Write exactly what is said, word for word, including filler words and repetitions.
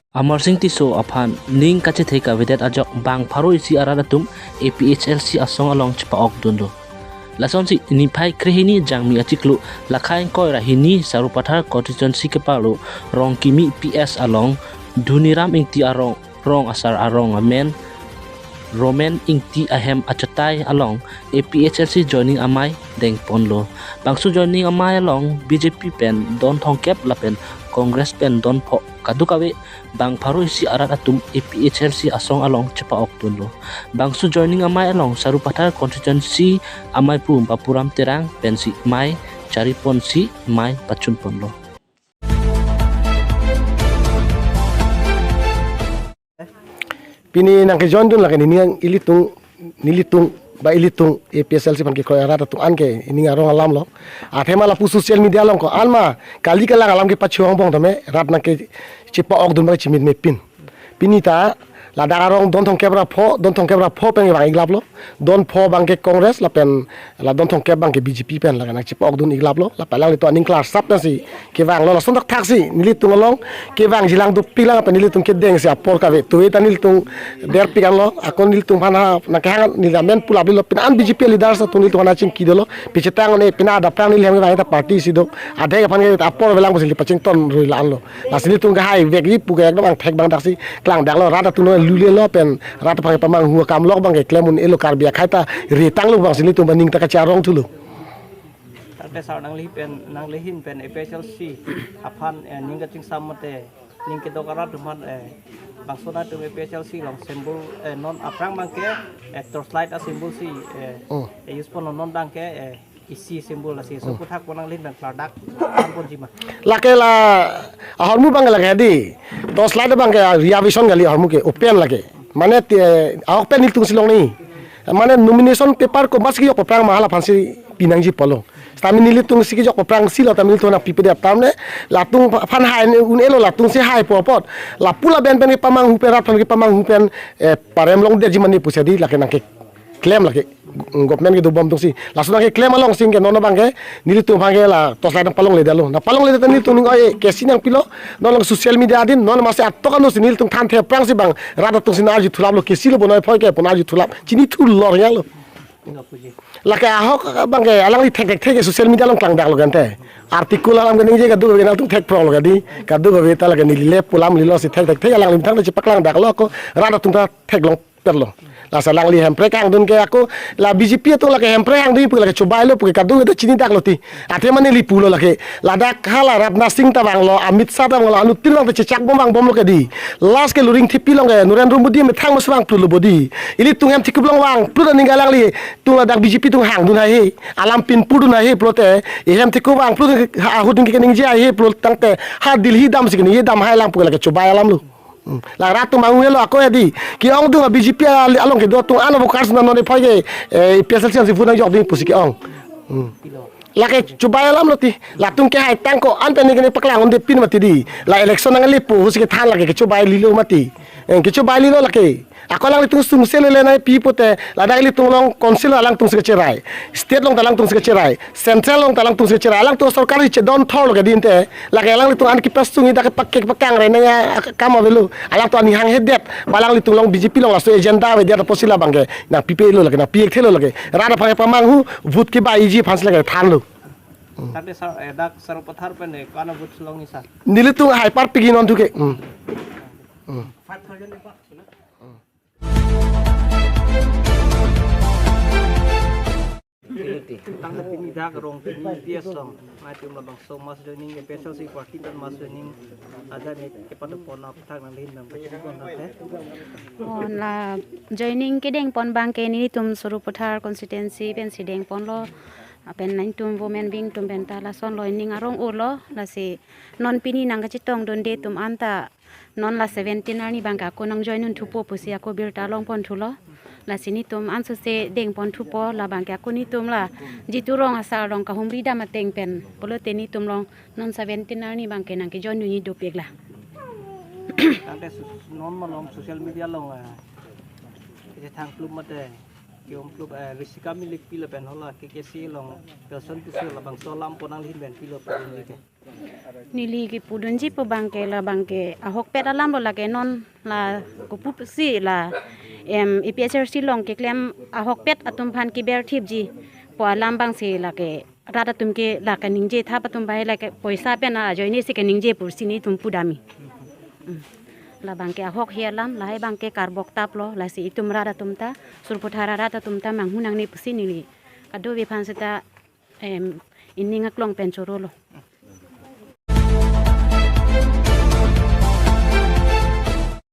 Amarsing Tisso aphan ning kachethe kavedet ajok bang pharo isi arat atum A P H L C asong along chepa-okdunlo. Lasonsi niphai krehini Jangmi achiklo, Lakha ingkoi ra hini Sarupathar constituency kepalo Rongkimi P S along Dhoniram Ingti arong, rong asar arong amen Roman Ingti ahem achetai along A P H L C joining amei dengponlo. Bangso joining amei along B J P pen don thomkep lapen Congress pen don pho, kadokave bang pharo isi arat atum A P H L C asong along chepa-okdunlo. Bangso joining amei along Sarupathar constituency ameipu Bapuram Terang pensi mei chariponsi mei pachunponlo. Pini nangkejoindun lake nini ilitum, nelitum, ba ilitum A P H L C aphan kekroi arat atum anke ining arong alamlo. Athema lapu social media along ko-an ma kali kalang alam kepachongbom tame rat nangkechepa-okdun ba chimit mepin. Pini ta ladak arong don thomkep ra pho, don thomkep ra pho pen vang iklaplo. Don pho abangke Congress lapen la don thomkep abangke B J P pen, lake nangchepa-okdun iklaplo. Lapen alanglitum aning klarsap nangsi kevanglo, lason thakthaksi nelitum along kevangji lang dopik lang, lapen nelitum kedengsi apor kave tuwe ta nelitum derpik anlo. Ako nelitum aphan ha nangkehang neli amen pulap lilo, pini an B J P leaders atum nelitum aphan chingki dolo. Pichetang ne pini adap tang neli hem kevang ta party si do. Adhek aphan ke apor avelang pusi neli pachingthon rui la-anlo. Lasi nelitum kehai vekji puke ekdom angthek bang daksi klangdaklo, rat atum lulelo pen rat aphan pamanghu akam lok abangke klem un-elo, Karbi akhei ta retanglo bangsi nelitum aning ta kacharong thulo. Tangte sar nangli pen, nangli ahin pen A P H L C aphan, eh, ning kachingsam mate ning kedok arat atum aphan, eh, bangso nangtum A P H L C along symbol, eh, non aphrang abangke, eh, torchlight a-symbol si, eh, Oh. eh, use ponlo, non abangke, eh, isi symbol asi. So Oh. Kothak pon nangli pen klardak ponji ma? Lake la ahormu abang lake di. Torchlight abangke reservation kali, ahormu ke open lake. Mane te, a-open nelitum si longni. Mane nomination paper ko mas kejok aphrang ma hala aphansi pinangji pulo. Sitame nelitum si kejok aphrang silo tame nelitum nangpipedet tame latum aphan hai un-elo, latum si haipo apot. Lapu laben pen kepamanghu pen, rat aphan kepamanghu pen, eh, parem longdetji mane pusi di lake nangkeklem lake. Government kedobom atumsi. Laso nangkeklem alongsi ke non abangke nelitum aphan ke la torchlight nangpalongledetlo. Nangpalongledet nelitum ning oi kesi nangpilo. Non along social media adin non masi atok ano si nelitum thanthe aphrangsi bang rat atumsi nang-arju thulaplo, kesilo bonai phoi ke pon arju thulap. Chini thulor yalo. Lake ahok abangke alangli thekthekthe ke social media along klangdaklo kante. Article alam keningje kadokave nangtum thekpronglo kadi. Kadokave ta lake neli le pu alam lilo si thekthekthe alangli methang chepaklangdaklo, ako rat atum ta theklong perlo. Lasi alangli Hemprek hangdun ke ako la B J P atum lake Hemprek hangdun pu lake chobailo puke kadokave ta chinidaklo ti. Athema neli pulo lake ladak hala Rajnath Singh ta vanglo, Amit Shah ta vanglo, anuttin vang ta chechakbom vangbomlo kadi. Last ke Luring Thepi along ke Narendra Modi methang mas vangplutlo bodi. Ilitum hem thekup along vangplut aning ke alanglitum ladak B J P atum hangdun haihe. Alam pinpurdun haihe pulote, ihem thekup vangplut ahut ning keningje haihe pulo tangte ha Delhi damsi keningje dam hai lang pu lake chobai alamlo. Hmm. La rat atum ahung helo ako edi. Ke-ongdung a-B J P al-, along kedo atum ano vokar suna non phoi ke, eh, A P H L C si vote nangjokding pusi ke-ong. Hmm. Lake chobai alamlo ti. Latum kehai tang ko-an pen ne kene paklang unde pin mati di. La election nangle pu pusi kethan lake kechobai lilo mati. Eh, kechobai lilo lake. Ako alanglitum sungse lele nangpi pute, ladak ilitum along council alangtum si kacherai. State along ta alangtum si kacherai. Central along ta alangtum si kacherai. Alangtum sorkar si chedon thorlo kadi ante. Lake alanglitum an kepasung ida kepak-, kepakangre nangji akam avelo. Alangtum aning hanghedet. Ba alanglitum along B J P along laso agenda avedet apotsi labangke nangpipelo lake, nangpi-ekthelo lake. Rat aphan pamanghu, vote kebaiji aphansi lake thanlo. Tangte sar, eh, dak Sarupathar pen, eh, ko-an a-vote si longji sar? Nelitum hai parpik non thuke. Hmm. Hmm. Tangte pini dak Rongkimi P S along nangtum labangso mass joining, A P H L C party pen mass joining ajat ne kepado pon aphuthak nangli nang pachini pon nang the. Oh, la joining kedengpon abangke nelitum Sarupathar constituency pensi dengponlo. Lapen nangtum women wing atum pen ta lasonlo, ining arong-urlo, lasi non pini nangkachetongdunde atum anta non la seventeen arni abangke ako nangjoin un thupo pusi ako birta longpon thulo. Lasi netum ansose dengpon thupo, labangke ako netum la jitu rong asar along kahumri dam ateng pen pulote netum along non seventeen arni abangke nangkejoin dunji dopik la. Tangte sus-, non malom social media along, eh, kethang plum mate Kiom klub, eh, Risika Milik pi lapen hala K K C along person pusi labangso alam ponang lin pen pilo pudun lite. Neli kipudunji pu abangke labangke ahokpet alam lo lake non la kopusi la em A P H L C along keklem ahokpet atum aphan keber thipji pu alam abangsi lake rat atum ke lake ningje thap atum bai lake poisa pen ajoine si keningje pusi netum pudamji. Hmm. Labangke ahok he alam lahai abangke karbok tap lo lasi itum rat atum ta Sarupathar arat atum ta manghu nangne pusi neli kadokave aphan seta em ining aklong pen choro lo.